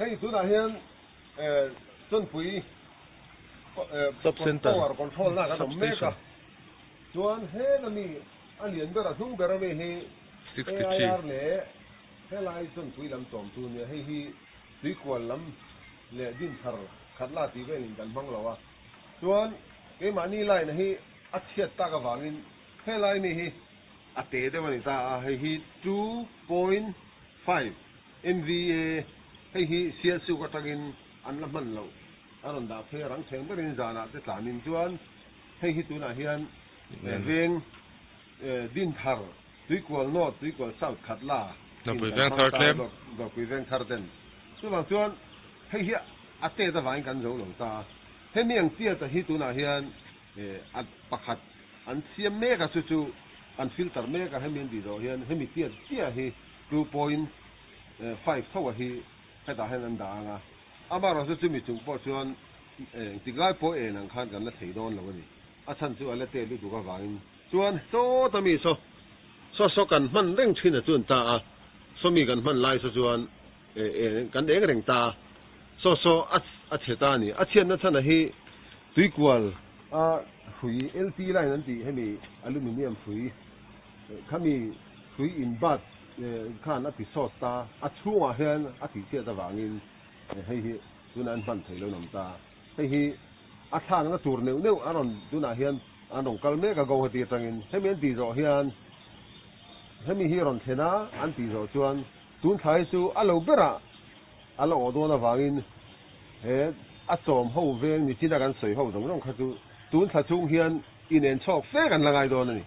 Hei tunah hian Chawnpui Sub-Centre, Power Control na kan awm mek a. Sub-Station. Chuan heta mi a lian ber a hnung ber ami hi 63. AIR leh helai Chawnpui lam chawmtu nia. Hei hi Tuikual lam leh Dinthar Khatla tih velin kan hmang lo a. Chuan keimahni line hi a chhiat tak avangin helai mi hi a te deuh a ni ta a, hei hi 2.5 MVA hei hi Sialsuk atangin an la hman loh a rawn dah phei a, rang chheng berin zanah te tlanin chuan hei hi tunah hian veng Dinthar Tuikual North, Tuikual South Khatla in kan hmang ta a, Dawrpui Vengthar ten. Chuvang chuan hei hi a tet avangin kan zo lo ta a, hemi ang chiata hi tunah hian a pakhat an siam mek a, chu chu an filter mek a, hemi an tih zawh hian hemi chiat chiah hi 2.5 tho a hi hetah hian an dah ang a, amaherawhchu chumi chung pawh chuan engtik lai pawh en ang khan kan la thei dawn lo a ni, a chhan chu a la tet lutuk avangin. Chuan sawta mi saw saw saw kan hman reng thin a chuan ta a, saw mi kan hman lai saw chuan kan eng reng ta a, saw saw a a chhe ta a ni. A chhiatna chhan a hi tuikual a hrui LT line an tih hemi aluminium hrui khami hrui in bat khan a ti sawt ta a, chhungah hian a tih chhiat avangin hei hi tunah an hman theih lo nawm ta. Hei hi a thlakna tur neuh neuh a rawn tunah hian an rawn kal mek a Guwahati atangin. Hemi an tih zawh hian hemi hi rawn thlen a an tih zawh chuan tun thla hi chu a lo berah a la awh dawn avangin he a chawm ho veng nichina kan sawi ho zawng zawng kha chu tun thla chhung hian inen chhawk fe kan la ngai dawn a ni.